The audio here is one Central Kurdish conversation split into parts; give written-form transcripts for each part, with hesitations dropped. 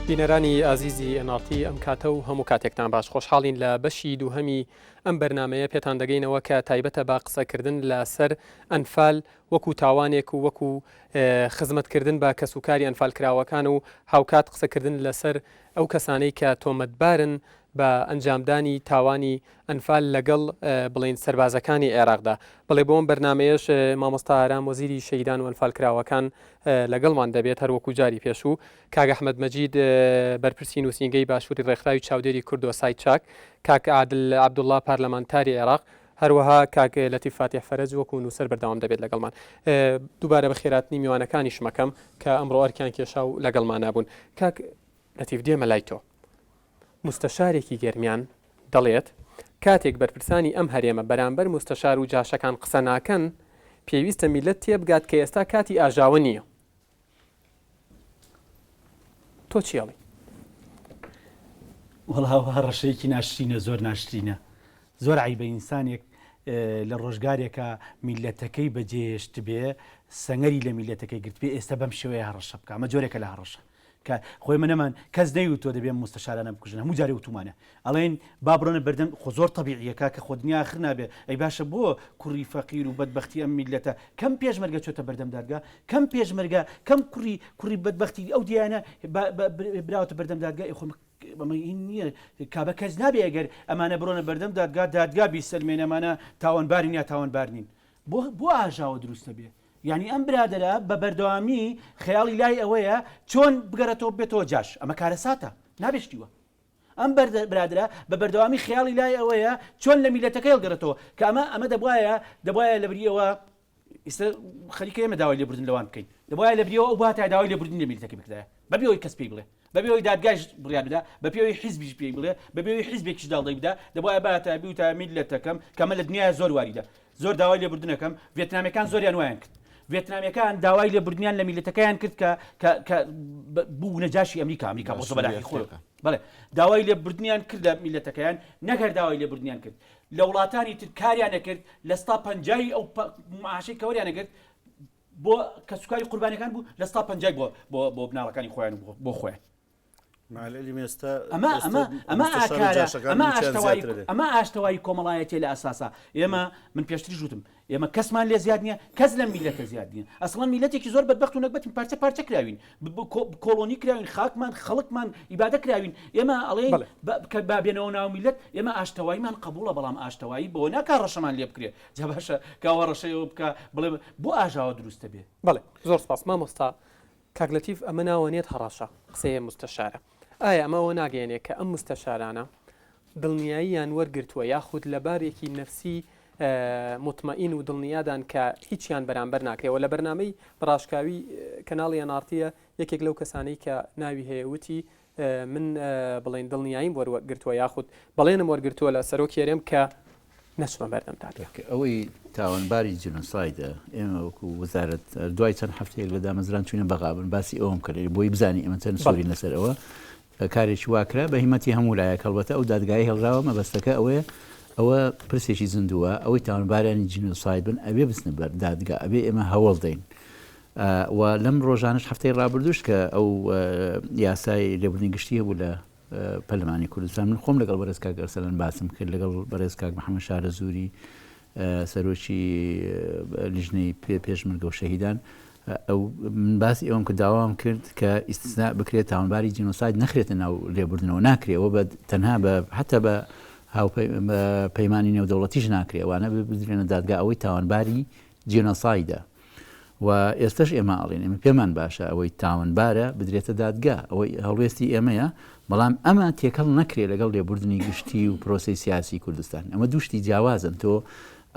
بینەرانی ئازیزی NRT ئەم کاتە و هەموو کاتێکتان باش خۆشحاڵین لە بەشی دووهەمی ئەم بەرنمەیە پێتان دەگەینەوە کە تایبەتە بە قسەکردن لەسەر ئەنفال وەکو تاوانێک و وەکو خزمەتکردن بە کەسوکاری ئەنفالکراوەکان و هاوکات قسەکردن لەسەر ئەو کەسانەی کە تۆمەتبارن بە ئەنجامدانی تاوانی ئەنفال لەگەڵ بڵێین سەربازەکانی عێراقدا. بەڵێ بۆ ئەم بەرنامەیەش مامۆستا ئارام وەزیری شەهیدان و ئەنفالکراوەکان لەگەڵمان دەبێت هەروەکو جاری پێشوو، کاک ئەحمەد مەجید بەرپرسی نووسینگەی باشووری ڕێکخراوی چاودێری کوردۆسایت چاک، کاک عادل عەبدوڵڵا پارلەمانتاری عێراق، هەروەها کاک لەتیف فاتیح فەرەج وەکو نووسەر بەردەوام دەبێت لەگەڵمان. دووبارە بەخێراتنی میوانەکانیشم ئەکەم کە ئەمڕۆ ئەرکیان کێشا و لەگەڵمانا بوون. کاک لەتیف دێمە لای تۆ. موستەشارێکی گەرمیان دەڵێت، کاتێک بەرپرسانی ئەم هەرێمە بەرامبەر موستەشار و جاشەکان قسە ناکەن، پێویستە میللەت تێبگات کە ئێستا کاتی ئاژاوە نییە. تۆ چی ئەڵێی؟ وەڵا ئەوە هەڕەشەیەکی ناشرینە زۆر ناشرینە زۆر عەیبە ئینسانێک لە ڕۆژگارێکا میللەتەکەی بەجێهێشتبێ سەنگەری لە میللەتەکەی گرتبێ ئێستا بەم شێوەیە هەڕەشە بکا ئەمە جۆرێکە لە هەڕەشە کە خۆی مە نەمان کەس نەیوتووە دەبێ ئەم موستەشارانە بکوژن هەموو جارێ وتومانە ئەڵێن با بڕۆنە بەردەم خۆ زۆر تەبیعیە کاکە خۆ دنیا ئاخر نابێ ئەی باشە بۆ کوڕی فەقیر و بەدبەختی ئەم میللەتە کەم پێشمەرگە چۆتە بەردەم دادگا کەم پێشمەرگە کەم کوڕی کوڕی بەدبەختی ئەو دیانە براوەتە بەردەم دادگا ئەی خۆ ئەمە هین نییە کابە کەس نابێ ئەگەر ئەمانە بڕۆنە بەردەم دادگا دادگا بیسەلمێنێ ئەمانە تاوانبارن یا تاوانبار نین بۆ بۆ ئاژاوە دروستە بێ یانی ئەم برادەرە بە بەردەوامی خەیاڵی لای ئەوەیە چۆن بگەڕێتەوە ببێتەوە جاش ئەمە کارەساتە نابێ شتی وا ئەم برادرە بە بەردەوامی خەیاڵی لای ئەوەیە چۆن لە میلەتەکەی هەڵگەڕێتەوە کە ئەمە ئەمە دەبواە دەبواە لە بریەوە ئیستا خەریکە ئێمە داوای لێبوردن لەوان بکەین دەبواە لە بریەوە ئەو باتای داوای لێبوردن لە میلەتەکەی بکردایە بەبێ ئەوەی کەس پێی بڵێ بەبێ ئەوەی دادگایش بڕیار بدا بەپێ ئەوەی حیزبیش پێی بڵێ بەبێ ئەوەی حیزبێکیش داڵدەی بدا دەبوایە باتایە بیوتایە میللەتەکەم کە ئەمە لە دنیایا زۆر واریدە زۆر داوای لێبوردن ئەکەم ڤێتنامیەکان زۆریان وایان کرد ڤێتنامیەکان داوای لێبوردنیان لە میللەتەکەیان کرد کە کە کە بوونە جاشی ئەمریکا ئەمریکا بۆ زەبەلاحی خۆی بەڵێ داوای لێبوردنیان کرد لە میللەتەکەیان نەک هەر داوای لێبوردنیان کرد لە وڵاتانی تر کاریان نەکرد لە ستا پەنجای ئەو معاشەی کە وەریان نەگرت بۆ کەسوکاری قوربانیەکان بوو لە ستا پەنجای بۆ بۆ بۆ بناڵەکانی خۆیان و بۆ خۆیان. مع العلم ئێستا ئەمە ئەمە ئەمە ئاکارە ئەمە ئاشتەوایی ئەمە ئاشتەوایی کۆمەڵایەتیە لە ئەساسا ئێمە من پێشتریش وتم ئێمە کەسمان لێ زیاد نییە کەس لەم میلەتە زیاد نییە ئەسڵەن میلەتێکی زۆر بەدبەخت و نەگبەتین پارچە پارچە کراوین کۆڵۆنی کراوین خاکمان خەڵکمان ئیبادە کراوین ئێمە ئەڵێین کە با بێنەوە ناو میلەت ئێمە ئاشتەواییمان قبوڵە بەڵام ئاشتەوایی بەوە ناکا ڕەشەمان لێ بکرێ جا باشە کاوە ڕەشەی ئەوە بکا بڵێ بۆ ئاژاوە دروستە بێ. بەڵێ زۆر سپاس مامۆستا کاک لەتیف ئەمە ناوەنێت هەڕەشە قسەیە مستەشارە ئایا ئەمە ئەوە ناگەیەنێ کە ئەم مستەشارانە دڵنیاییان وەرگرتووە یاخود لە بارێکی نەفسی موتمەئین و دڵنیادان کە هیچیان بەرامبەر ناکرێ وە لە بەرنامەی بەڕاشکاوی کەناڵی ئەناڕتیە یەکێک لەو کەسانەی کە ناوی هەیە وتی من بڵێن دڵنیاییم وەرگرتووە یاخود بەڵێنم وەرگرتووە لە سەرۆکی هەرێم کە نەچمە بەردەم دادگا. ئەوەی تاوانباری جینۆسایدە، ئێمە وەکو وەزارەت دوای چەند هەفتەیەک لە دامەزران چووینە بەغا بن باسی ئەوەم کرد بۆی بزانی ئێمە چەند سوورین لەسەر ئەوە کارێکی وا کرا بە هیمەتی هەموو لایەک هەڵبەتە ئەو دادگای هێڵراوە مەبەستەکە ئەوەیە ئەوە پرسێکی زیندووە ئەوەی تاوانبارانی جینۆساید بن ئەبێ بچنە بەر دادگا ئەبێ ئێمە هەوڵ دەین و لەم ڕۆژانەش هەفتەی ڕابردووش کە ئەو یاسای لێبوردنی گشتی هەبوو لە پەرلەمانی کوردستان من خۆم لەگەڵ بەرێز کاک ئەرسەلان باسم کرد لەگەڵ بەرێز کاک محەممەد شارەزووری سەرۆکی لیژنەی پێشمەرگە و شەهیدان ئەو من باسی ئەوم کە داوام کرد کە ئیستسنا بکرێت تاوانباری جینۆساید نەخرێتە ناو لێبوردنەوە ناکرێ ئەوە بە تەنها بە حتا بە هاوپەیمانی نێودەوڵەتیش ناکرێ ئەوانە بدرێنە دادگا ئەوەی تاوانباری جینۆسایدە و ئێستەش ئێمە ئەڵێین ئێمە پێمان باشە ئەوەی تاوانبارە بدرێتە دادگا ئەوەی هەڵوێستی ئێمەیە بەڵام ئەمە تێکەڵ نەکرێ لەگەڵ لێبوردنی گشتی و پرۆسەی سیاسی کوردستان ئەمە دوو شتی جیاوازن تۆ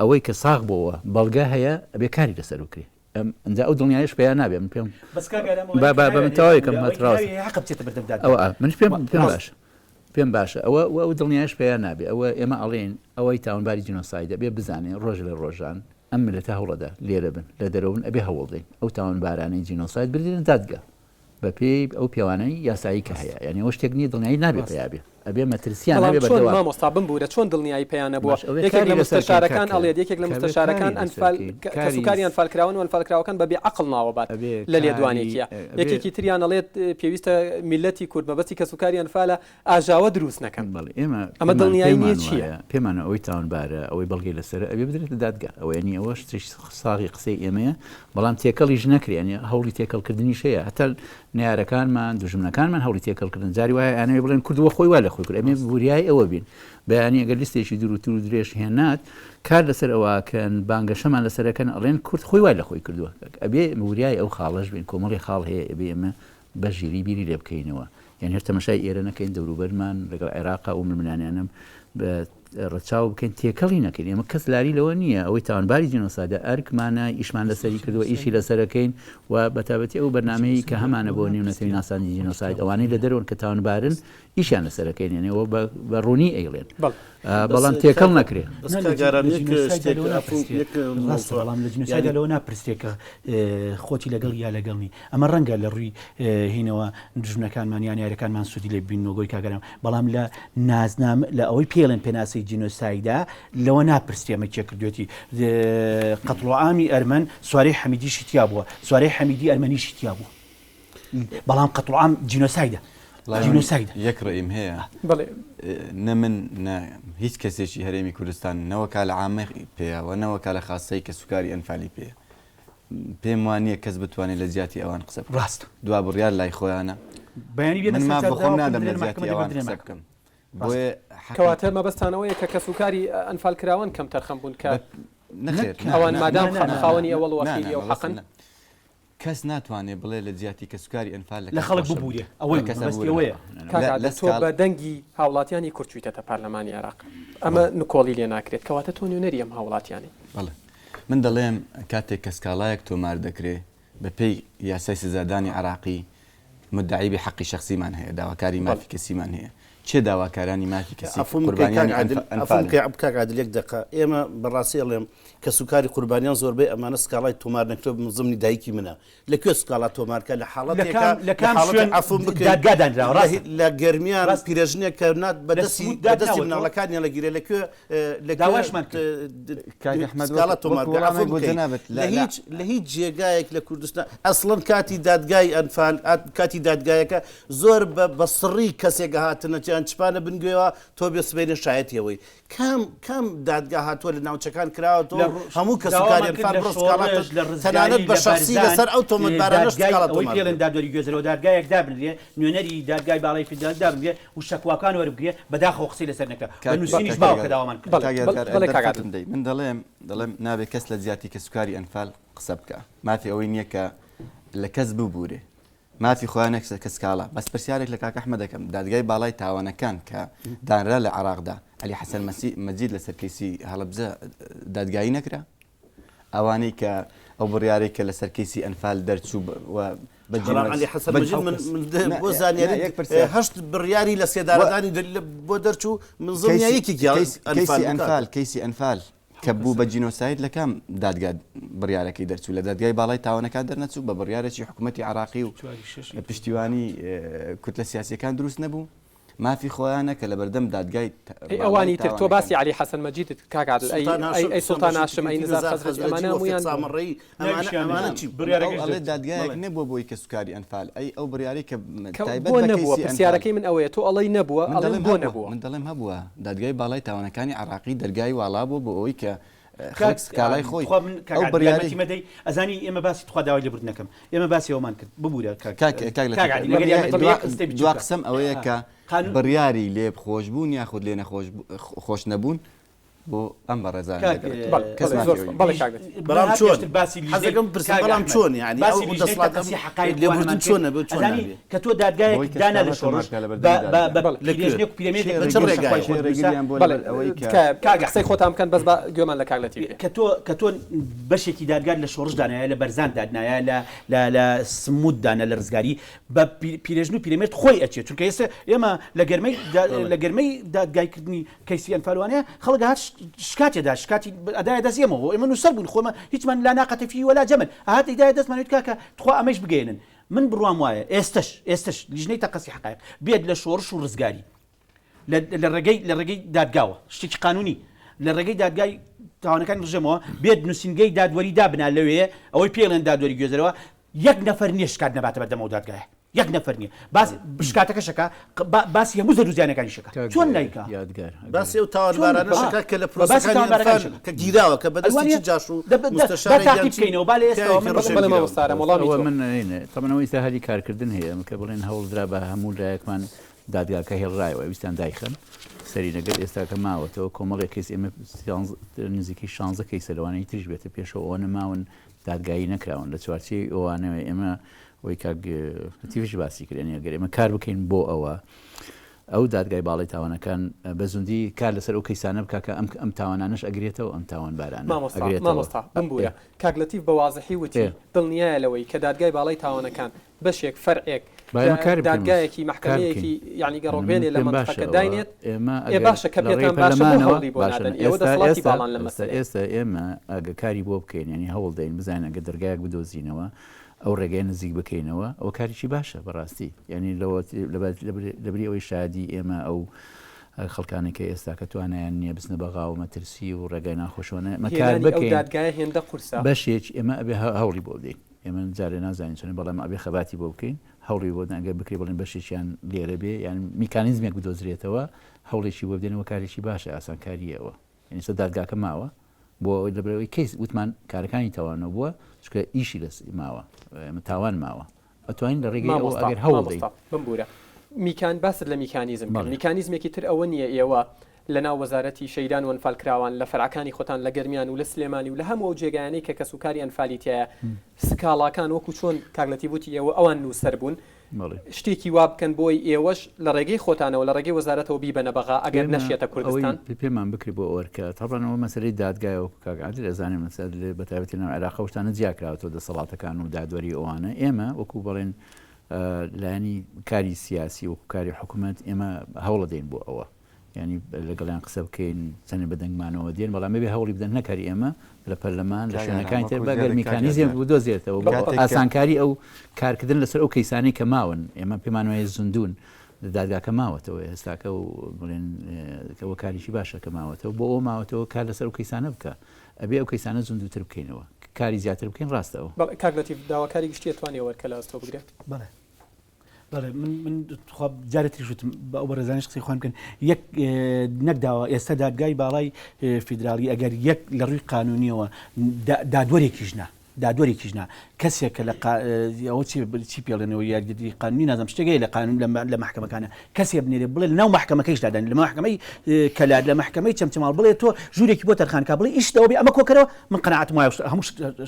ئەوەی کە ساغ بۆوە بەڵگە هەیە ئەبێ کاری لەسەر بکرێ ئەم ئەنجا ئەو دڵنیایش پیا نابێ من پێم بەس کاک ئارام با ئەوەی با کە بە من ناوێ تەواوی کەم ئەوەی هات کە ڕاست ناوێ حەقە بچێتە بەردەم دادگا ئەوە منش پێم پێم ڕاست باشە پێم باشە ئەوە و ئەو دڵنیایش پیا نابێ ئەوە ئێمە ئەڵێین ئەوەی تاوانباری جینۆسایدە بێ بزانێ ڕۆژ لە ڕۆژان ئەم میللەتە هەوڵەدا لێرە بن لە دەرەوە بن ئەبێ هەوڵ دەین ئەو تاوانبارانەی جینۆساید بدرێنە دادگا بە پێی ئەو پێوانەی یاسایی کە هەیە یانی ئەوە شتێک نییە دڵنیایی نابێ پەیا بێ. ئەبێ مەترسیان بەڵام هەبێ چۆن بەردەوام. مامۆستا بمبورە چۆن دڵنیایی پێیان نەبووە باش ئەوێ یەکێک کاری لە لەسەر کەین مستەشارەکان کاکە ئەڵێت یەکێک لە کە ئەبێ مستەشارەکان کاری لەسەر ئەنفال کەین کە کاری کەسوکاری ئەنفالکراون و ئەنفالکراوەکان بە بێ عەقڵ ناوەبات ئەبێ لە کاری لێدوانێکیا ئەبێ یەکێکی تریان ئەڵێت پێویستە میللەتی کورد مەبەستی کەسوکاری ئەنفالە ئاژاوە دروست نەکەن بەڵێ ئێمە ئەمە پێمان دڵنیایی نییە پێمان چییە؟ وایە پێمان ئەوەی تاوانبارە ئەوەی بەڵگەی لەسەرە ئەبێ بدرێتە دادگا ئەوە یانی ئەوە شتێکی ساغی قسەی ئێمەیە بەڵام تێکەڵیش نەکرێ یانی هەوڵی تێکەڵکردنیش هەیە هەتا نەیارەکانمان دوژمنەکانمان هەوڵی تێکەڵکردن جاری وایە ئەیانەوێ بڵێن کورد وە خۆی وا لە خۆی کرد ئەمێ وریای ئەوە بین بەیانی ئەگەر لیستێکی دوور و تور و درێژ هێنات کار لەسەر ئەوەکەن بانگەشەمان لەسەرەکەن ئەڵێن کورد خۆی وای لە خۆی کردووە ئەبێ وریای ئەو خاڵەش بین کۆمەڵی خاڵ هەیە ئەبێ ئێمە بە ژیری بیری لێ بکەینەوە یان هەر تەمەشای ئێرە نەکەین دەوروبەرمان لەگەڵ عێراقا و ململانێیانم بە ڕەچاو بکەین تێکەڵی نەکەین ئێمە کەس لاری لەوە نییە ئەوەی تاوانباری جینۆسایدە ئەرکمانە ئیشمان لەسەری کردووە ئیشی لەسەرەکەین و بەتابەتی ئەو بەرنمەیە کە هەمانە بۆ نێونەتەوەی ناساندنی جینۆساید ئەوانەی لە دەرەوەن کە تاوانبارن ئیشیان لەسەرەکەین یعنی ئەوە بە ڕوونی ئەیڵێن بەڵام تێکەڵ نەکرێ بەڵام لە جینۆسایدا لەوە ناپرسرێ کە خۆتی لەگەڵ یا لەگەڵ نی ئەمە ڕەنگە لە ڕووی هینەوە دوژمنەکانمان یان یارەکانمان سوودی لێ ببیننەوە گۆی کاک ئارام بەڵام لە نازنامە لە ئەوەی پێڵێن پێناسەی جینۆسایدا لەوە ناپرسرێ ئەمە کێ کردوێتی قەتڵوعامی ئەرمەن سوارەی حەمیدیشی تیا بووە سوارەی حەمیدی ئەرمەنیشی تیا بوو بەڵام قەتڵوعام جینۆسایدە جینۆسایدە یەک ڕێیم هەیە بەڵێ نە من نە هیچ کەسێکی هەرێمی کوردستان نەوەکا لە عامەی پێیە و نەوەکا لە خاصەی کەسوکاری ئەنفالی پێیە پێم وا نییە کەس بتوانێت لە جیاتی ئەوان قسە بکات. ڕاستە. دوا بڕیار لای خۆیانە. بەیانی بێنە من سەر ماف جادە بە خۆم داوا بکەن نادەم لە بدرێنە جیاتی مەحکەمە دەبێ ئەوان بدرێنە قسە مەحکەمە. بکەم. ڕاستە. بۆیە حەقم کەواتە مەبەستتان ئەوەیە کە کەسوکاری ئەنفالکراوان کەمتەرخەم بوون کە بە نەخێر نا ئەوان نا مادام نا نا نا خاوەنی ئەوەڵ و نا نا ئەخیری ئەو مەبەستم حەقەن. نا. کەس ناتوانێ بڵێ لە جیاتی کەسوکاری ئەنفال لە لە کەس خەڵک خۆشم. ببورێ ئەوەی لە کەسە مەبەستی ببورم. ئەوەیە. کاک لە عادل لە تۆ سکاڵ. بە دەنگی هاوڵاتیانی کورد چوویتەتە پارلەمانی عێراق ئەمە نکۆڵی لێ ناکرێت کەواتە تۆ نوێنەری ئەم هاوڵاتیانەی. بەڵێ. من دەڵێم کاتێک کە سکاڵایەک تۆمار دەکرێ بە پێی یاسای سزادانی عێراقی مدعی بی حەقی شەخسیمان هەیە، داواکاری مافی کەسیمان هەیە. کێ داواکارانی مافی کەسی عەفوم بکەی کاک قوربانیانی عادل، عەفوم ئەنفالن؟ بکەی کاک عادل یەک دەقە. ئێمە بەڕاستی ئەڵێم کەسوکاری قوربانیان زۆربەی ئەمانە سکاڵای تۆمار نەکرێ من زمنی دایکی منە. لە کوێ سکاڵا تۆمار کە لە لە حاڵەتێکا کام لە لە کام حاڵەتێک شوێن عەفوم بکەی دادگا دانراوە لە ڕاستە لە گەرمیان ڕاستە پیرەژنێک کە نات بە لە دەستی سموت بە دەستی دادناوەتەوە مناڵەکانیان لەگیرێ لە کوێ لە کوێ داواشمان کرد. کاک ئەحمەد وەک سکاڵا وەک تۆمار بکە وەڵامێک عەفوم بۆ بکەی جەنابت لە لە لە هیچ لە هیچ جێگایەک لە کوردستان ئەسڵەن کاتی دادگای ئەنفال کاتی دادگایەکە زۆر بە بە سڕی کەسێک هاتنە چیان چپانە بن گوێوە تۆ بێ سبەینێ شایەتی ئەوەی کام کام دادگا هاتووە لە ناوچەکان کراوەتەوە لە و هەموو داوامان کەسوکاری کرد ئەنفال لە بڕۆ سکاڵا شۆڕش لە تەنانەت ڕزگاری بە لە شەخسی بەرزان لەسەر ئەو تۆمەتبارانەش دادگای سکاڵا ئەوەی تۆمار پێڵێن بکرێت. دادوەری گوێزەرەوە دادگایەک دابنرێ نوێنەری دادگای باڵای فیدرالی دابنرێ و شەکواکان وەربگرێ بەداخەوە قسەی لەسەر نەکرا بە کاک نووسینیش کاک باوە کە یادگار داوامان کرد. بەڵێ کاک بەڵێ یادگار بەڵێ کاک عادل. دەرفەتم دەی من دەڵێم دەڵێم نابێ کەس لە جیاتی کەسوکاری ئەنفال قسە بکا مافی ئەوەی نییە کە لە کەس ببورێ مافی خۆیانە کە سکاڵا بەس پرسیارێک لە کاک ئەحمەد دەکەم دادگای باڵای تاوانەکان کە دانرا لە عێراقدا عەلی حەسەن مەجید لەسەر کەیسی هەڵەبجە دادگایی نەکرا ئەوانەی کە ئەو بڕیارەی کە لەسەر کەیسی ئەنفال دەرچوو و بە بەڵام عەلی حەسەن مەجید من بۆ زانیاری هەشت بڕیاری لە سێدارەدانی بۆ دەرچوو من زڵنیا یەکێکیان کەیسی ئەنفال کەیسی ئەنفال کە بوو بە جینۆساید لە کام دادگا بڕیارەکەی دەرچوو؟ لە دادگای باڵای تاوانەکان دەرنەچوو؟ بە بڕیارێکی حکوومەتی عێراقی و پشتیوانی کوتلە سیاسییەکان دروست نەبوو؟ مافی خۆیانە کە لەبەردەم دادگای ئەی باڵای ئەوانی تر تۆ تاوانەکان. باسی عەلی حەسەن مەجیدت کرد کاک عادل ئەی سوڵتان ئەی هاشم، ئەی حوسێن سوڵتان ڕەشید، هاشم ئەی تیتی نزار نزار خەزرەجی خەزرەجی، ئەمانە وەفیق هەموویان سامەڕەیی ئەمانە ناویشیان ئەمانە نەبوو. چی بوون؟ ئەو بڕیارەکەش ئەڵێ دەرچوو. دادگایەک بەڵێ. نەبووە بۆی کەسوکاری ئەنفال ئەی ئەو بڕیارەی کە کە تایبەت بۆ بە نەبووە کەیسی ئەنفال پرسیارەکەی من ئەوەیە تۆ ئەڵێی نەبووە من ئەڵێم دەڵێم بۆ هەبووە نەبووە؟ من دەڵێم هەبووە دادگای باڵای تاوانەکانی عێراقی دەرگای واڵا بووە بۆ ئەوەی کە کاک خەڵک سکاڵای عادل خۆی تخوا من کاک ئەو عادل بڕیارەی یارمەتی مەدەی ئەزانی ئێمە باسی تخوا داوای لێبوردن نەکەم ئێمە باسی ئەوەمان کرد ببورە کاک کاک کاک کاک لەتیف عادل ئەگەر یارمەتی دوا یەک قسەی دوا بچووکە قسەم ئەوەیە کە قانون بڕیاری لێ خۆشبوون یاخود لێ نەخۆش خۆش نەبوون بۆ ئەم بەڕێزانە کاک دەگەڕێتەوە بەڵێ کەس بەڵێ مافی زۆر ئەوەی نییە. بەڵێ کاک لەتیف بەڵام هات چۆن پێشتر باسی لیژنەی حەزەکەم بپرسم کاک بەڵام ئەحمەد چۆن یعنی باسی ئەو لیژنەی دەسەڵات تەقەسی حەقایق لێبوردن وانەمان کرد چۆنە بێ چۆن ئەزانی نابێ کە تۆ دادگایەک بۆی کە دانا لە سکاڵا تۆمار شۆڕش بکا لەبەردەمی بە بە دادگا بە بەڵێ لە کوێ پیرێژنێک و پیرەمێردێک کێ لە چ بە ڕێگریان ڕێگایەوە کێ خۆی ڕێگریان بۆ بەڵێ لەبەر ئەوەی کە تکایە کاک قسەی ئەحمەد خۆتان بکەن بەس با گوێمان لە کاک لەتیف بێ کە تۆ کە تۆ بەشێکی دادگات لە شۆڕش دانایە لە بەرزان دادنایە لە لە لە سموت دانا لە ڕزگاری بە پیرێژن و پیرەمێرد خۆی ئەچێت چونکە ئێستا ئێمە لە گەرمەی لە گەرمەی دادگایکردنی کەیسی ئەنفالوانەیە خەڵک هات شکاتێ دا شکاتی ئەدایە دەست ئێمەوە ئێمە نووسەر بووین خۆمە هیچمان لا ناقەتە فی وەلا جەمەل هات ئیدایە دەستمان وت کاکە تخوا ئەمەیش بگەیەنن من بڕوام وایە ئێستش ئێستش لیژنەی تەقەسی حەقایق بێت لە شۆڕش و ڕزگاری. لە ڕێگەی لە ڕێگەی دادگاوە شتێکی قانونی لە ڕێگەی دادگای تاوانەکانی ڕژێمەوە بێت نووسینگەی دادوەری دابنا لەوێ ئەوەی پێڵێن دادوەری گوێزەرەوە یەک نەفەر نییە شکات نەباتە بەردەم ئەو دادگایە یەک نەفەر نییە باس شکاتەکە شەکا باسی هەموو زەروزیانەکانی شەکا چۆن نایکا یادگار باسی ئەو تاوانبارانە شەکا کە لە پرۆسەکانی ئەنفال کە گیراوە کە بەدەستی چ جاش و مستەشارێک یان چ بکەینەوە با لە ئێستاوە من بەڵێ مامۆستا ئارام وەڵامی تۆ من تەبعەن ئەوە ئیستا هەلی کارکردن هەیە کە بڵێن هەوڵدرا بە هەموو لایەکمان دادگاکە هێڵرایەوە ویستیان دایخەن سەری نەگرت ئێستاکە ماوەتەوە کۆمەڵێک کەیس ئێمە نزیکەی شانزە کەیسە لەوانەیە تریش بێتە پێشەوە ئەوە نەماون دادگایی نەکراون لە چوارچێوەی ئەوانەوە ئێمە ئەوەی کاک لەتیفیش باسی کرد یانی ئەگەر ئێمە کار بکەین بۆ ئەوە ئەو دادگای باڵی تاوانەکان بە زوندی کار لەسەر ئەو کەیسانە بکا کە ئەم ئەم تاوانانەش ئەگرێتەوە ئەم تاوانبارانە مامۆستا مامۆستا بمبورە کاک لەتیف بە وازحی وتی دڵنیایە لەوەی کە دادگای باڵای تاوانەکان بەشێک، فەرعێک، دادگایەکی، مەحکەمەیەکی، یانی گەڕۆک بێنێ لە مەنتقەکە داینێت، ئێ باشە کە پێتان باشە بۆ هەوڵی بۆ نادەن، ئێوە دەسەڵاتی باڵان لەم مەسەلەیە. ئێستا ئێمە ئەگەر کاری بۆ بکەین، یانی هەوڵ دەین بزانین ئەگەر دەرگایەک بدۆزینەوە ئەو ڕێگەیە نزیک بکەینەوە، ئەوە کارێکی باشە بەڕاستی، یانی لەوە لەبری ئەوەی شایەدی ئێمە ئەو خەڵکانەی کە ئێستاکە توانایان نییە بچنە بەغا و مەترسی و ڕێگای ناخۆشەوە ئێمە کار بکەین. هێنانی ئەو دادگایە هێندە قورسە؟ بەشێک ئێمە ئەبێ هەوڵی بۆ بدەین. ئێمە جارێ نازانین چۆنە بەڵام ئەبێ خەباتی بۆ بکەین هەوڵی بۆ ئەگەر بکرێ بڵێن بەشێکیان لێرە بێ یان میکانیزمێک بدۆزرێتەوە هەوڵێکی بۆ بدەنەوە کارێکی باشە ئاسانکاریەوە یعنی سە دادگاکە ماوە بۆ ئەوەی لەبەرەوەی کەیس وتمان کارەکانی تەوانەوە بووە چونکە ئیشی لەس ماوە ئێمە تاوان ماوە ئەتوانین لە ڕێگەی ئەوە مامۆستا ئەگەر هەوڵ دەین مامۆستا بمبورە میکان باست لە میکانیزم کرد بەڵێ. میکانیزمێکی تر ئەوە نییە ئێوە لەناو وەزارەتی شەهیدان و ئەنفالکراوان لە فەرعەکانی خۆتان لە گەرمیان و لە سلێمانی و لە هەموو ئەو جێگایانەی کە کەسوکاری ئەنفالی تیایە سکاڵاکان وەکو چۆن کاک لەتیف وتی ئێوە ئەوان نووسەر بوون شتێکی وا بکەن بۆی ئێوەش لە ڕێگەی خۆتانەوە لە ڕێگەی وەزارەتەوە بیبەنە بەغا ئەگەر نەشیەتە کوردستان. ئەوەی پێمان بکرێ بۆ ئەوەرکە تەبعەن ئەوە مەسەلەی دادگایە وەکو کاک عادل ئەزانێ مەسەلە بە تایبەتی لەناو عێراق ئەو شتانە جیا کراوەتەوە دەسەڵاتەکان و دادوەری ئەوانە ئێمە وەکو بەڵێن لایەنی کاری سیاسی وەکو کاری حکومەت ئێمە هەوڵەدەین بۆ ئەوە یانی لەگەڵیان قسە بکەین چەنێ بە دەنگمانەوە دێن بەڵام بێ هەوڵی بدەن نەک هەر ئێمە لە پەرلەمان لە شوێنەکانی تر بە گەر میکانیزم بدۆزێتەوە بۆ ئاسانکاری ئەو کارکردن لەسەر ئەو کەیسانەی کە ماون ئێمە پێمان وایە زیندوون دادگاکە ماوەتەوە ئێستاکە و بڵێن ئەوە کاریی باشە کە ماوەتەوە بۆ ئەو ماوەتەوە کار لەسەر ئەو کەیسانە بکە ئەبێ ئەو کەیسانە زیندووتر بکەینەوە کاری زیاتر بکەین ڕاستەوە. بەڵێ کاک لەتیف داواکاری گشتی ئەتوانێ وەرکە لە ئەستۆ بگرێت؟ بەڵێ. بەڵێ من من تخوا جارێ تریش وتم بە ئەو بەڕێزانیش قسەی خۆیان بکەن یەک نەک داوا ئێستا دادگای باڵای فیدراڵی ئەگەر یەک لە ڕووی قانونیەوە دادوەرێکیش نا دادوەرێکیش نا کەسێک کە لە ئەوە چی چی پێڵێنەوە یاریدەری قانونی نازم شتێک هەیە لە قانون لە مەحکەمەکانە کەسێ بنێرێ بڵێ لەناو مەحکەمەکەیش دادەن لە مەحکەمەی کەلار لە مەحکەمەی چەمچەماڵ بڵێ تۆ ژوورێکی بۆ تەرخان کا بڵێ ئیش دەوە بێ ئەمە کۆکەرەوە من قەناعەتم وایە هەموو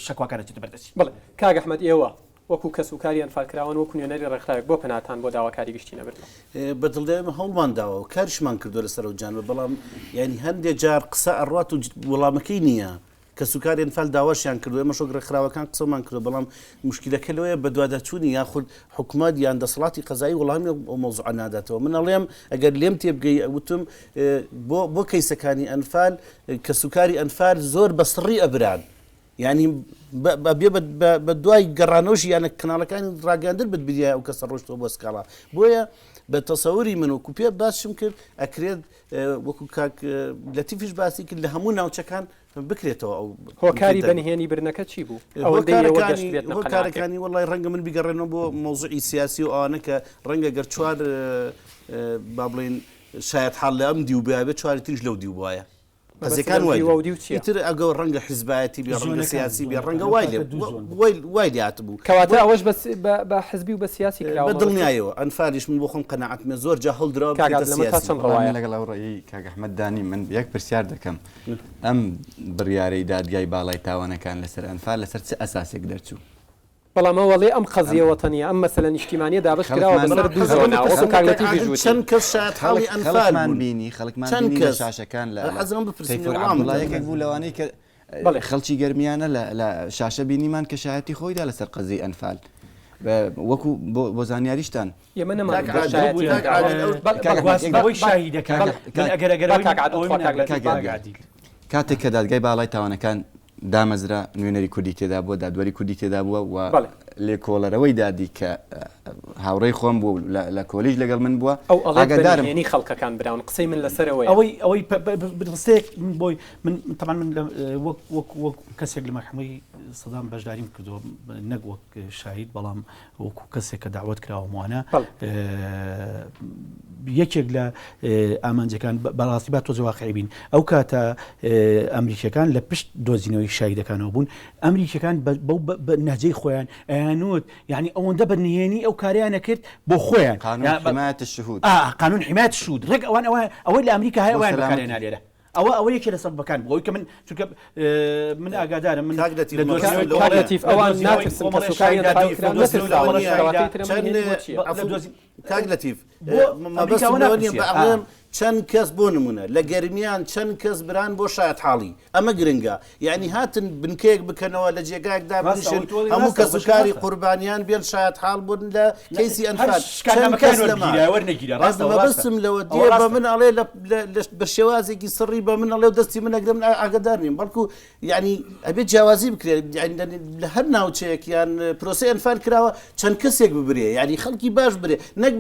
شەکواکان دەچێتە بەردەستی. بەڵێ کاک ئەحمەد ئێوە وەکو کەسوکاری ئەنفالکراوان، وەکو نوێنەری ڕێکخراوێک بۆ پەناتان بۆ داواکاری گشتی نەبردووە؟ بە دڵنیایی ئێمە هەوڵمان داوە و کاریشمان کردووە لەسەر ئەو جانبە، بەڵام یانی هەندێ جار قسە ئەڕوات و وەڵامەکەی نییە. کەسوکاری ئەنفال داواشیان کردووە، ئێمەش وەک ڕێکخراوەکان قسەمان کردووە، بەڵام موشکیلەکە لەوەیە بەدواداچوونی یاخود حکومەت یان دەسەڵاتی قەزایی وەڵامی ئەو مەوزوعە ناداتەوە. من ئەڵێم ئەگەر لێم تێبگەی وتم بۆ بۆ کەیسەکانی ئەنفال کەسوکاری ئەنفال زۆر بە سڕی ئەبران. یانی بێ بە دوای گەڕانەوەشی یانە کەناڵەکانی ڕاگەاندن بت بریای ئەو کەسە ڕۆشتەوە بۆ سکاڵا بۆیە بە تەسەوری من وەکو پێ باسشم کرد ئەکرێت وەکو کاک لەتیفیش باسی کرد لە هەموو ناوچەکان بکرێتەوە ئەو هۆکاری بەنهێنی برنەکە چی بوو هۆکارەکانی وڵی ڕەنگە من بیگەڕێنەوە بۆ مۆزعی سیاسی و ئەوانە کە ڕەنگە گەر چوار با بڵین شایەت حاڵ لە ئەم دیو بێ چواری تریش لەو دیو وایە قەزیەکان وای لێ ئیتر ئەگەر ڕەنگە حیزبایەتی بێ ڕەنگە سیاسی بێ ڕەنگە وای لێ وای لێ هاتبوو. کەواتە ئەوەش بە حزبی و بە سیاسی کراوە. بە دڵنیایەوە ئەنفالیش من بۆ خۆم قەناعەتمە زۆر جا هەڵدراوە کاک عادل لەمە تا چەند ڕەوایە؟ من لەگەڵ ئەو ڕەئی کاک ئەحمەد دانیم من یەک پرسیار دەکەم ئەم بڕیارەی دادگای باڵای تاوانەکان لەسەر ئەنفال لەسەر چ ئەساسێک دەرچوو؟ بەڵام ئەوە ڵێ ئەم قەزیە وەتەنیە، ئەم مەسەلە نیشتیمانیە دابەش کراوە بەسەر دوو زۆنا، وەکو کاک لەتیفیش وتی. چەند کەس شایەتحاڵی ئەنفال خەڵکمان بوون؟ بینی خەڵکمان چەند بینی لە کەس؟ شاشەکان لە لە حەزم بپرسم تەیفور وەڵام عەبدوڵا بدەم. یەکێک بوو لەوانەی کە بەڵێ. خەڵکی گەرمیانە لە لە شاشە بینیمان کە شایەتی خۆی دا لەسەر قەزیەی ئەنفال بە وەکو بۆ بۆ زانیاریشتان ئێمە کاک نەمانوتووە عادل شایەتی کاک نەداوە. عادل ئەو بەڵێ کاک بەڵێ ئەحمەد یەک گواستنەوەی با شاهیدەکان بەڵێ من ئەگەر ئەگەر با ئەوەی کاک عادل ئەوەی تخوا من کاک ئەگەر لەتیف کاک با کاک یادگار عادل کاتێک کە دادگای باڵای تاوانەکان دامەزرا، نوێنەری کوردی تێدا بووە، دادوەری کوردی تێدا بووە و بەڵێ. لێکۆڵەرەوەی دادی کە هاوڕێی خۆم بوو لە کۆلیژ لەگەڵ من بووە ئەو ئەڵێت بە ئاگادارم. نهێنی خەڵکەکان براون قسەی من لەسەر ئەوەیە. ئەوەی ئەوەی پە پە ڕستەیەک من بۆی من تەبعەن من لە وەک وەک وەک کەسێک لە مەحکەمەی سەدام بەشداریم کردووە نەک وەک شاهید بەڵام وەکو کەسێک کە داوەت کراوم وانە بەڵێ. یەکێک لە ئامانجەکان بەڕاستی با تۆزێ واقعی بین ئەو کاتە ئەمریکیەکان لە پشت دۆزینەوەی شاهیدەکانەوە بوون ئەمریکیەکان بەو نەهجەی خۆیان ئەیانوت یعنی ئەوەندە بە نهێنی ئەو کاریان نەکرد بۆ خۆیان قانون حمایة الشهود آه قانون حمایة الشهود ڕێک ئەوان ئەوە ئەوەی لە ئەمریکا هەیە ئەویان بەکارهێنا لێرە ئەوە ئەوە یەکێ لە سەبەبەکان بوو ئەوەی کە من چونکە من ئاگادارم من کاک لەتیف لە دۆزینەوەی مەبەستم کاک لەوەیە لەتیف ئەوان لە دۆزینەوەی ناترسن کۆمەڵێ کەسوکاریان شاهیدا فایل کران لە دۆزینەوەی نەترساون کۆمەڵێ شاهیدا کەواتە ئیتر ئەمە چەند نهێنی بۆ چییە؟ لە عەفو دۆزی کاک لەتیف بۆ مەبەستم ئەمریکاوە لەوە نییە ناپرسیە بە ئا. ئەڵێم چەند کەس بۆ نمونە لە گەرمیان چەند کەس بران بۆ شایەتحاڵی ئەمە گرنگە یانی هاتن بنکەیەک بکەنەوە لە جێگایەک ڕاستە دابنیشن ئەوەی تۆ ئەڵێی هەموو ڕاستە کەس و بەشی کاری ڕاستە قوربانیان بێن شایەتحاڵ بوون لە نە کەیسی هەر ئەنفال چەند شکاننامەکەیان کەس لەما وەرگیرا وەرنەگیرا ئەس ڕاستە ئەوە ڕاستە مەبەستم لەوە ئەوە دێ بە ڕاستە من ئەڵێ لە لە لە بە شێوازێکی سڕی بە من ئەڵێ و دەستی من ئەگرێ من ئاگادار نیم بەڵکو یانی ئەبێ جیاوازی بکرێت یانی لە هەر ناوچەیەک یان پرۆسەی ئەنفال کراوە چەند کەسێک ببرێ یانی خەڵکی باش برێ نەک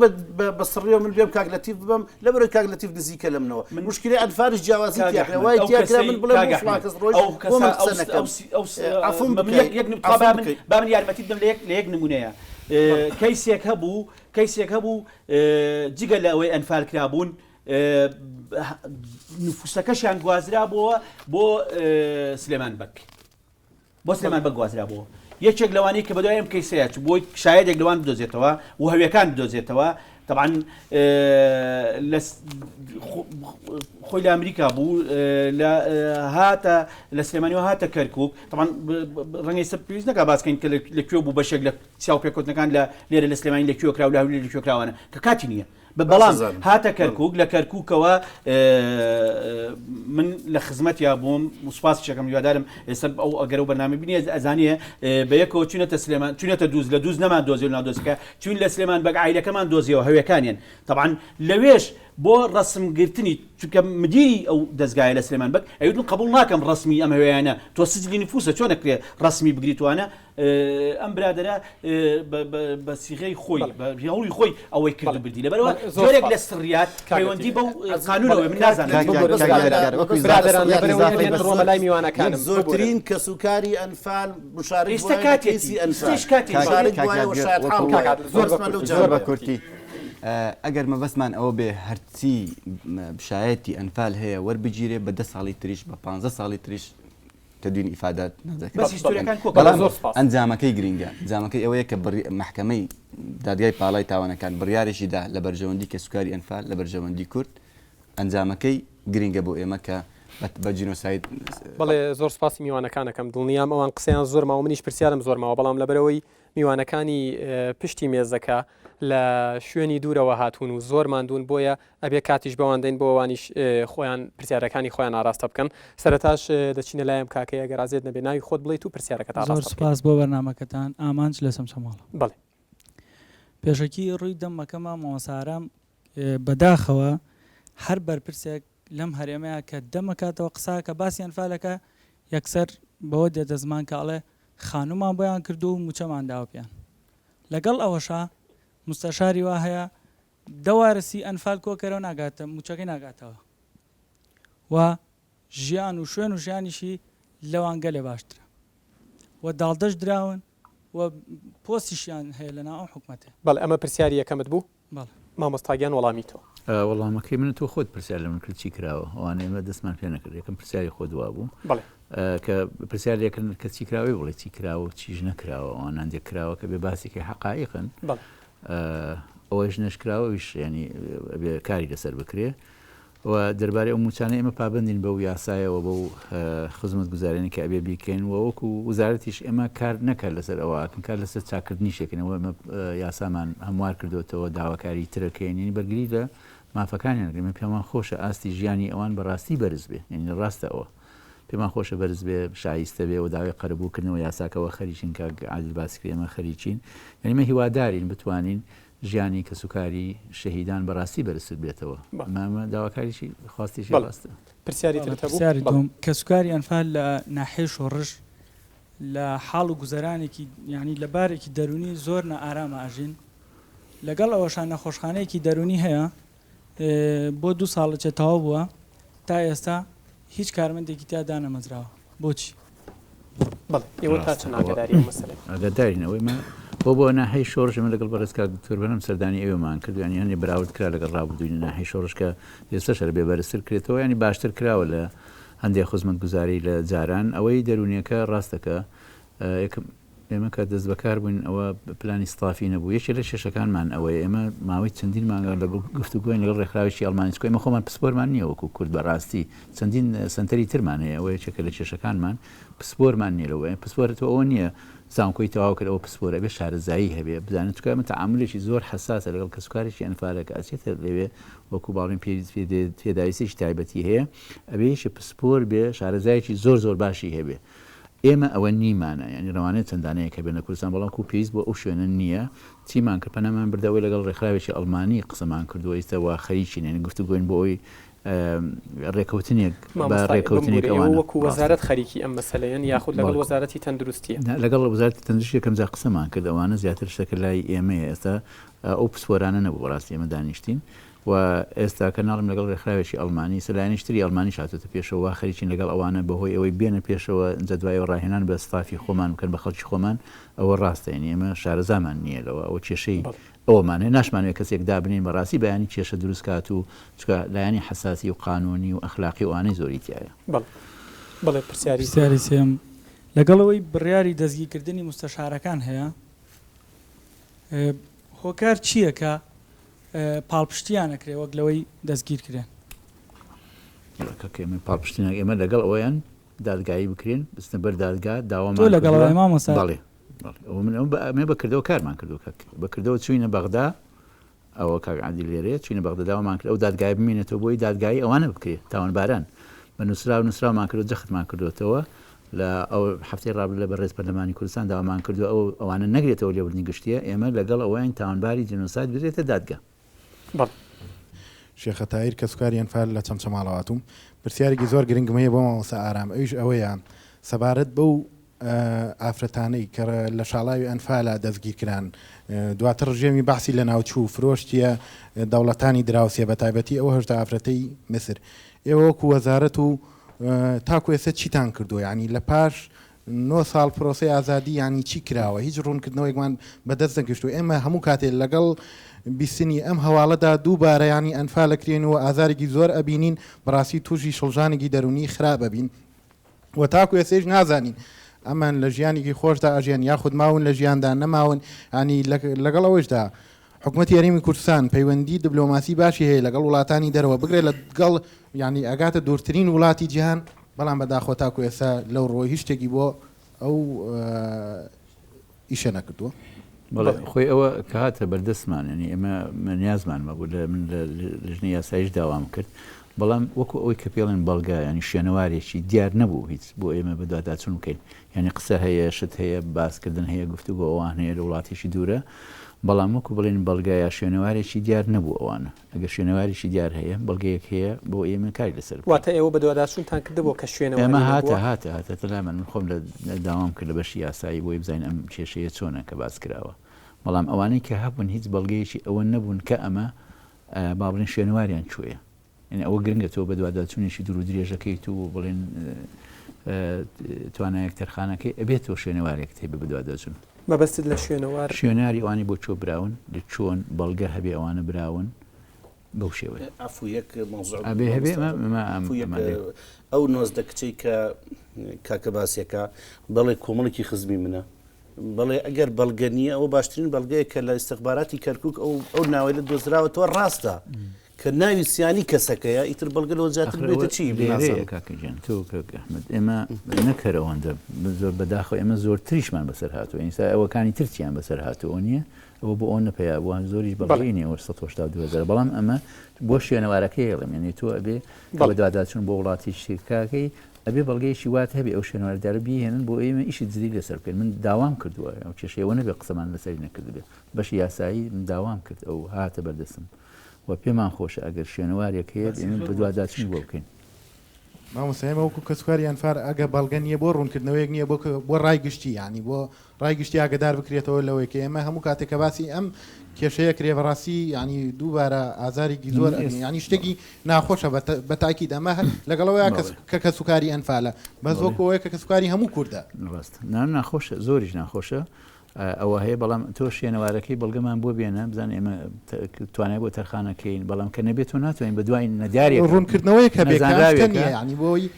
بە سڕیەوە من بێم کاک لەتیف ببەم لەبەرەوەی کاک لەتیف نزیکە لە منەوە من مشکلەی ئەنفالیش جیاوازی کاک تیا کرا ئەحمەد وای ئەو تیا کرا کەسەی من بڵێم کاک بۆ فڵان ئەحمەد کەس ڕۆیشت ئەو بۆ من کەسە قسە ئەو نەکەم ئەو عەفوم من بکەی یەک یەک نوکتە با عەفوم من بکەی با من یارمەتیت بدەم لە یەک لە یەک نمونەیە بەڵێ. کەیسێک هەبوو کەیسێک هەبوو جگە لە ئەوەی ئەنفال کرابوون نفوسەکەشیان گوازرابووەوە بۆ سلێمان بەگ بۆ سلێمان بەگ گوازرابووەوە یەکێک لەوانەی کە بەدوای ئەم کەیسەیە چوو بۆی شایەدێک لەوان بدۆزێتەوە و هەویەکان بدۆزێتەوە طبعا لە خۆی لە ئەمریکا بوو لە هاتە لە سلێمانیەوە هاتە کەرکک طبعا ڕەنگە ئێستا پێویست نەکا باسکەین کە لە کوێ بوو بەشێک لە چاوپێکەوتنەکان لە لێرە لە سلێمانی لە کوێ کرا و لە هەولێر لە کوێ کراوانە کە کاتی نییە بەڵام هاتە کەرکوک لە کەرکوکەوە من لە خزمەتیا بووم و سوپاسیش ئەکەم هیوادارم ئێستا ئەو ئەگەر ئەو بەرنامەی بینی ئەزانێ بە یەکەوە چوینەتە سلێمان چوینەتە دووز لە دووز نەمان دۆزیەوە لەناو دۆزەکە چوین لە سلێمان بەگ عایلەکەمان دۆزیەوە هەوێکانیان تەبعەن لەوێش بۆ ڕەسم گرتنی چونکە مدیری ئەو دەزگایە لە سلێمان بەگ ئەیوت من قبوڵ ناکەم ڕەسمی ئەم هەوێیانە تۆ سجلی نفوسە چۆن ئەکرێ ڕەسمی بگریت وانە ئەم برادەرە بە سیغەی خۆی بە هەوڵی خۆی ئەوەی کرد و بردی لەبەرئەوە جۆرێک لە سڕیات پەیوەندی بەو قانونەوە من نازانم زۆرترین کەسوکاری ئەنفال مشارک ئێستا کاتێتی ئێستاش کاتێتی مشارک بوایە و شایەتحاڵ بوایە زۆر بە کورتی ئەگەر مەبەستمان ئەوە بێ هەرچی شایەتی ئەنفال هەیە وەربگیرێ بە دە ساڵی تریش بە پانزە ساڵی تریش تدوین ئیفادات نەدەکرێت. بەس هیستۆریەکان کۆکەوە. بەڵام زۆر سوپاس. ئەنجامەکەی گرینگە. ئەنجامەکەی ئەوەیە کە بڕی مەحکەمەی دادگای پاڵای تاوانەکان بڕیارێکی دا لە بەرژەوەندی کەسوکاری ئەنفال، لە بەرژەوەندی کورد. ئەنجامەکەی گرینگە بۆ ئێمە کە بە بە جینۆساید بەڵێ زۆر سوپاسی میوانەکان ئەکەم دڵنیام ئەوان قسەیان زۆر ماوە منیش پرسیارم زۆر ماوە بەڵام لەبەرئەوەی میوانەکانی پشتی مێزەکە لە شوێنی دوورەوە هاتوون و زۆر ماندوون بۆیە ئەبێ کاتیش بەوان دەین بۆ ئەوانیش خۆیان پرسیارەکانی خۆیان ئاراستە بکەن سەرەتاش دەچینە لایم کاکەی ئەگەر ئازیەت نەبێ ناوی خۆت بڵێیت و پرسیارەکەت زۆر ئاراستە بکەیت. سوپاس بۆ بەرنامەکەتان ئامانج لە چەمچەماڵ. بەڵێ. پێشەکی ڕووی دەمەکەمە مامۆستا ئارام بەداخەوە هەر بەرپرسێک لەم هەرێمەیە کە دەمەکاتەوە قساکە باسی ئەنفالەکە یەکسەر بەوە دێتە زمان کە ئەڵێ خانوومان بۆیان کردووە و مووچەمان داوە پێیان. لەگەڵ ئەوەشا موستەشاری وا هەیە دە وارسی ئەنفال کۆکەرەوە ناگاتە مووچەکەی ناگاتەوە و ژیان و شوێن و ژیانیشی لەوان گەلێ باشترە و داڵدەش دراون و پۆستیشیان هەیە لەناو ئەم حکومەتە. بەڵێ ئەمە پرسیاری یەکەمت بوو؟ بەڵێ. مامۆستا گیان وەڵامی تۆ. وەڵامەکەی من تۆ خۆت پرسیار لە من کرد چی کراوە ئەوانە ئێمە دەستمان پێ نەکرد یەکەم پرسیاری خۆت وابوو بەڵێ. کە پرسیار لێکردن کە چی کراوەی بڵێ چی کراوە و چیش نەکراوە ئەوان هەندێک کراوە کە بێ باسێکی حەقائیقن بەڵێ. ئەوەیش نەشکراوە ئەویش یانی ئەبێ کاری لەسەر بکرێ و دەربارەی ئەو مووچانە ئێمە پابەندین بەو یاسایەوە بەو خزمەتگوزاریانەی کە ئەبێ بیکەین و وەکو وەزارەتیش ئێمە کار نەکە لەسەر ئەوە ئەکەن کار لەسەر چاکردنیش ئەکەین ئەوە ئێمە یاسامان هەموار کردوێتەوە داواکاری ترەکەین یعنی بەرگری لە مافەکانیان ئەکەین ئێمە پێمان خۆشە ئاستی ژیانی ئەوان بەڕاستی بەرز بێ یعنی ڕاستە ئەوە پێمان خۆشە بەرز بێ شایستە بێ و داوای قەرەبووکردنەوە یاساکەوە خەریکین کاک عادل باسی کرد ئێمە خەریکین یعنی ئێمە هیوادارین بتوانین ژیانی کەسوکاری شەهیدان بەڕاستی بەرزتر بێتەوە. ئەمە داواکاریی خواستێکی بەڵێ. ڕاستە. پرسیاری بەڵێ ترت هەبوو؟ پرسیاری بەڵێ. دووەم، کەسوکاری ئەنفال لە ناحیەی شۆڕش لە حاڵ و گوزەرانێکی یانی لە بارێکی دەروونی زۆر نائاراما ئەژین. لەگەڵ ئەوەشا نەخۆشخانەیەکی دەروونی هەیە بۆ دوو ساڵەچێ تەواو بووە تا ئێستا هیچ کارمەندێکی تیا دانەمەزراوە بۆچی؟ بەڵێ ئێوە تا چەند ئاگاداری ئەو مەسەلەیە؟ ئاگادارین ئەوەی مە بۆ بۆ ناحیەی شۆڕش ئێمە لەگەڵ بەڕێز کاک دکتۆر بەرهەم سەردانی ئەوێمان کرد یانی هەندێ بەراورد کرا لەگەڵ ڕابردووی ناحیەی شۆڕش کە ئێستاش هەر بێ بەرزتر کرێتەوە یانی باشتر کراوە لە هەندێ خزمەتگوزاری لە جاران ئەوەی دەروونیەکە ڕاستەکە یەکەم ئێمە کە دەستبەکار بووین ئەوە پلانی ستافی نەبوو، یەکێ لە کێشەکانمان ئەوەیە ئێمە ماوەی چەندین مانگە لە گفتوگۆین لەگەڵ ڕێکخراوێکی ئەڵمانی چونکە ئێمە خۆمان پسپۆرمان نییە وەکو کورد بەڕاستی چەندین سەنتەری ترمان هەیە ئەوە یەکێکە لە کێشەکانمان پسپۆرمان نییە لەوە پسپۆر تۆ ئەوە نییە زانکۆی تەواو کرد ئەوە پسپۆرە ئەبێ شارەزایی هەبێ بزانێت چونکە ئەمە تەعامولێکی زۆر حەساسە لەگەڵ کەسوکارێکی ئەنفالەکە ئەچێتە لەوێ وەکو باڵین پێداویستێکی تایبەتی هەیە ئەبێ یەکێ پسپۆر بێ شارەزایەکی زۆر زۆر باشی هەبێ ئێمە ئەوە نیمانە یانی رەوانەیە چەند دانەیەک هەبێت لە کوردستان بەڵام کو پێویست بۆ ئەو شوێنە نییە چیمان کرد پەنامان بردە ئەوەی لەگەڵ رێکخراوێکی ئەڵمانی قسەمان کردووە ئیستا وا خەریکین یانی گفتوگۆین بۆ ئەوەی رێکەوتنێک بە مامۆستا رێکەوتنێک بمبورە ئێوە ئەوانە وەکو ڕاستە وەزارەت خەریکی ئەم مەسەلەیەن یاخود لەگەڵ بەڵکو وەزارەتی تەندروستیە؟ نا لەگەڵ وەزارەتی تەندروستی یەکەم جار قسەمان کرد ئەوانە زیاتر شتەکە لای ئێمەیە ئێستا ئەو پسپۆرانە نەبوو بەڕاستی ئێمە دانیشتین و ئێستاکە ناڵێم لەگەڵ رێکخراوێکی ئەڵمانی، ئێستا لایەنێکی تری ئەڵمانیش هاتۆتە پێشەوە، وا خەریکین لەگەڵ ئەوانە بەهۆی ئەوەی بێنە پێشەوە ئینجا دوای ئەوە راهێنان بە ستافی خۆمان بکەن بە خەڵکی خۆمان، ئەوە راستە یانی ئێمە شارەزامان نییە لەوە، ئەوە کێشەی ئەوەمان هەیە، ناشمانەوێت کەسێک دابنێین بەڕاستی بەیانی کێشە دروست کات و چونکە لایەنی حەساسی و قانوونی و ئەخلاقی و ئەوانەی زۆری تیایە. بەڵێ. بەڵێ پرسیاری. پرسیاری سێیەم، لەگەڵ ئەوەی بڕیاری دەستگیرکردنی موستەشارەکان هەیە، هۆکار چییە کە پاڵپشتیان ئەکرێ وەک لەوەی دەستگیر کرێن. پاڵپشتی ئێمە لەگەڵ ئەویان دادگایی بکرێن بچنە بەر دادگا داوامان تۆ لەگەڵ ئەوەی مامۆستا بەڵێ من ئەمە بەکردەوە کارمان کردو بەکردەوە چوینە بەغدا ئەوە کاک عادل لێرەیە چوینە بەغدا داوامان کرد ئەو دادگای بمێنێتەوە بۆی دادگایی ئەوانە بکرێت تاوانباران بە نووسراو نووسراومان کردو جەختمان کردوێتەوە لە ئەو هەفتەی ڕابردوو لە بەڕێز پەرلەمانی کوردستان داوامان کردووە ئەو ئەوانە نەگرێتەوە لێبوردنی گشتییە، ئێمە لەگەڵ ئەوەین تاوانباری جینۆساید بدرێتە دادگا. بەڵێ. شێخە تاهیر کەسوکاری ئەنفال لە چەمچەماڵەوە هاتووم پرسیارێکی زۆر گرنگم هەیە بۆ مامۆستا ئارام ئەویش ئەوەیە سەبارەت بەو ئافرەتانەی کە لە شاڵاوی ئەنفالا دەستگیرکران دواتر ڕژێمی بەعسی لەناوچوو فرۆشتیە دەوڵەتانی دراوسێ بەتایبەتی ئەو 18 ئافرەتەی میسر ئێوە وەکو وەزارەت و تاکو ئێستا چیتان کردووە یانی لە پاش نۆ ساڵ پرۆسەی ئازادی یانی چی کراوە هیچ ڕوونکردنەوەیەکمان بەدەست نەگەشتووە ئێمە هەموو کاتێ لەگەڵ بیستنی ئەم هەواڵەدا دووبارە یانی ئەنفال ئەکرێن و ئازارێکی زۆر ئەبینین بەڕاستی تووشی شڵژانێکی دەروونی خراپ ئەبین و تاکو ئێستەیش نازانین ئەمان لە ژیانێکی خۆشدا ئەژیان یاخود ماون لە ژیاندا نەماون ینی لەگەڵ ئەوەشدا حکومەتی هەرێمی کوردستان پەیوەندی دبلۆماسی باشی هەیە لەگەڵ وڵاتانی دەرەوە بگرە لەگەڵ یانی ئەگاتە دوورترین وڵاتی جیهان بەڵام بەداخەوە تاکو ئێستا لەو ڕووە هیچ شتێکی بۆ ئەو ئیشە نەکردووە. بەڵێ خۆی ئەوە کە هاتە بەردەستمان یانی ئێمە نیازمان مەبوو لە من لە لژنەی یاسایش داوام کرد بەڵام وەکو ئەوەی کە پێڵێن بەڵگە ینی شوێنەوارێکی دیار نەبوو هیچ بۆ ئێمە بەدواداچوون بکەین یانی قسە هەیە، شت هەیە، باسکردن هەیە، گفتوگۆ ئەوان هەیە لە وڵاتێکی دوورە، بەڵام وەکو بڵێین بەڵگە یا شوێنەوارێکی دیار نەبوو ئەوانە. ئەگەر شوێنەوارێکی دیار هەیە، بەڵگەیەک هەیە بۆ ئێمە کاری لەسەر بکەین. واتە ئێوە بەدواداچوونتان کردبوو کە شوێنەواری ئێمە هاتە نەبووە؟ هاتە هاتە لامان، من خۆم لە داوام کرد لە بەشی یاسایی بۆی بزانین ئەم کێشەیە چۆنە کە باس کراوە. بەڵام ئەوانەی کە هەبوون هیچ بەڵگەیەکی ئەوە نەبوون کە ئەمە با بڵێین شوێنەواریان کوێیە. یانی ئەوە گرنگە تۆ بەدواداچوونێکی دوور و درێژەکەیت و بڵێن توانایەک تەرخانەکەی ئەبێت تۆ شوێنەوارێکت هەبێ بەدواداچوون. مەبەستت لە شوێنەوار؟ شوێناری ئەوانەی بۆ کوێ براون، لە چۆن، بەڵگە هەبێ ئەوانە براون بەو شێوەیە. عەفو یەک مەوزوع ئەبێ هەبێ عەفو یەک ئەو 19 کچەی کە کاکە باسیەکە بەڵێ کۆمەڵێکی خزمی منە بەڵێ ئەگەر بەڵگە نییە ئەوە باشترین بەڵگەیە کە لە ئیستخباراتی کەرکک ئەو ئەو ناوەی لە دۆزراوەتەوە ڕاستە کە ناوی سیانی کەسەکەیە ئیتر بەڵگە لەوە زیاتر بێتە چی لێرەیە کاکە گیان تۆ کاک ئەحمەد ئێمە نەک هەر ئەوەندە زۆر بەداخەوە ئێمە زۆرتریشمان بەسەر هاتووە ئینسا ئەوەکانی تر چیان بەسەر هاتووە نییە ئەوە بۆ ئەوە نەپەیا بووە زۆریش بەڵگەی نییە ئەوە 182 هەزار بەڵام ئەمە بۆ شوێنەوارەکەی ئەڵێم یعنی تۆ ئەبێ کە بەدواداچوون بۆ وڵاتی شتێکاکەی ئەبێ بەڵگەیەکی وات هەبێ ئەو شوێنەوارە بیهێنن بۆ ئێمە ئیشی جدی لەسەر بکەین من داوام کردووە ئەو کێشەیەوە نەبێ قسەمان لەسەری نەکردبێ بەشی یاسایی من داوام کرد ئەو هاتە بەردەستم و پێمان خۆشە ئەگەر شوێنەوارێک هەیە ئێمە بەدواداچوونی بۆ بکەین. مامۆستا ئێمە وەکو کەسوکاری ئەنفال ئەگە بەڵگە نییە بۆ ڕوونکردنەوەیەک نییە بۆ بۆ ڕای گشتی یانی بۆ ڕای گشتی ئاگدار بکرێتەوە لەوەی کە ئێمە هەموو کاتێک کە باسی ئەم کێشەیە کرێ بەڕاستی یانی دووبارە ئازارێکی زۆر ئەبین یانی شتێکی ناخۆشە بە تاکید ئەمە هەر لەگەڵەوەیە کە کەسوکاری ئەنفالە بەس وەکو ئەوەیە کە کەسوکاری هەموو کوردە. ڕاستە نا ناخۆشە زۆریش ناخۆشە ئەوە هەیە بەڵام تۆ شوێنەوارەکەی بەڵگەمان بۆ بێنە بزان ئێمە توانای بۆ تەرخانەکەین بەڵام کە نەبێت تۆ ناتوانین بە دوای نەدیارێک ڕوونکردنەوەیەک هەبێ کە نییە یانی بۆی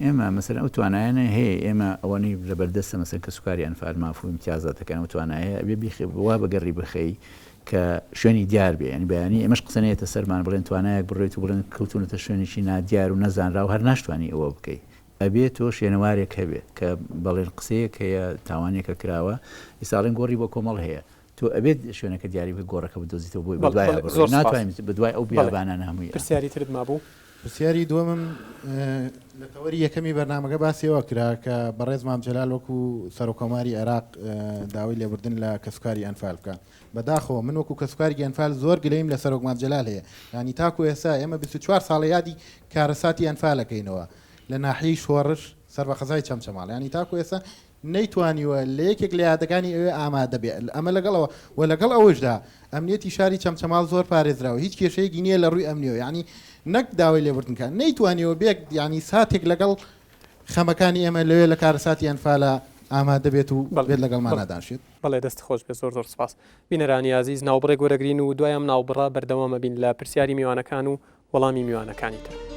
ئێمە مەسەلەن ئەو توانایانە هەیە ئێمە ئەوەنەی لەبەردەستە مەسەلەن کەسوکاری ئەنفال ماف و ئیمتیازاتەکان ئەو توانایە ئەبێ بیخێ وا بەگەڕی بخەی کە شوێنی دیار بێ یانی بەیانی ئێمەش قسە نەیەتە سەرمان بڵێن توانایەک بڕێت و بڵێن کەوتونەتە شوێنێکی نادیار و نەزانراو هەر ناشتوانی ئەوە بکەی ئەبێ تۆ شوێنەوارێک هەبێ کە بەڵێن قسەیەک هەیە تاوانێکە کراوە ئیستا ئەڵێن گۆڕی بۆ کۆمەڵ هەیە تۆ ئەبێت شوێنەکە دیاری بکەی گۆڕەکە بدۆزیتەوە بۆی بەڵێ بەدوایا بەڵێ بڕۆی زۆر سوپاس ناتوانین بەدوای ئەو بەڵێ بیابانانە هەمووی پرسیاری ترت مابوو؟ پرسیاری دووەمم لە تەوەری یەکەمی بەرنامەکە باسی ئەوە کرا کە بەڕێز مام جەلال وەکو سەرۆککۆماری عێراق داوای لێبوردن لە کەسوکاری ئەنفال بکا بەداخەوە من وەکو کەسوکاری ئەنفال زۆر گلەییم لە سەرۆک مام جەلال هەیە یانی تاکو ئێستا ئێمە 24 ساڵە یادی کارەساتی ئەنفال ئەکەینەوە لە ناحیەی شۆڕش سەر بە قەزای چەمچەماڵ یانی تاکو ئێستا نەیتوانیوە لە یەکێک لە یادەکانی ئەوێ ئامادە بێ ئەمە لەگەڵ ئەوە و لەگەڵ ئەوەشدا ئەمنیەتی شاری چەمچەماڵ زۆر پارێزراوە هیچ کێشەیەکی نییە لە ڕووی ئەمنیەوە یانی نەک داوای لێبوردن کە نەیتوانیوە بێ یانی ساتێک لەگەڵ خەمەکانی ئێمە لەوێ لە کارەساتی ئەنفالە ئامادە بێت و بەڵێ بێت لەگەڵمانا بەڵێ دانشێت. بەڵێ دەست خۆش بێت زۆر زۆر سپاس. بینەرانی ئازیز ناوبڕێک وەرەگرین و دوای ئەم ناوبڕە بەردەوام ئەبین لە پرسیاری میوانەکان و وەڵامی میوانەکانی تر.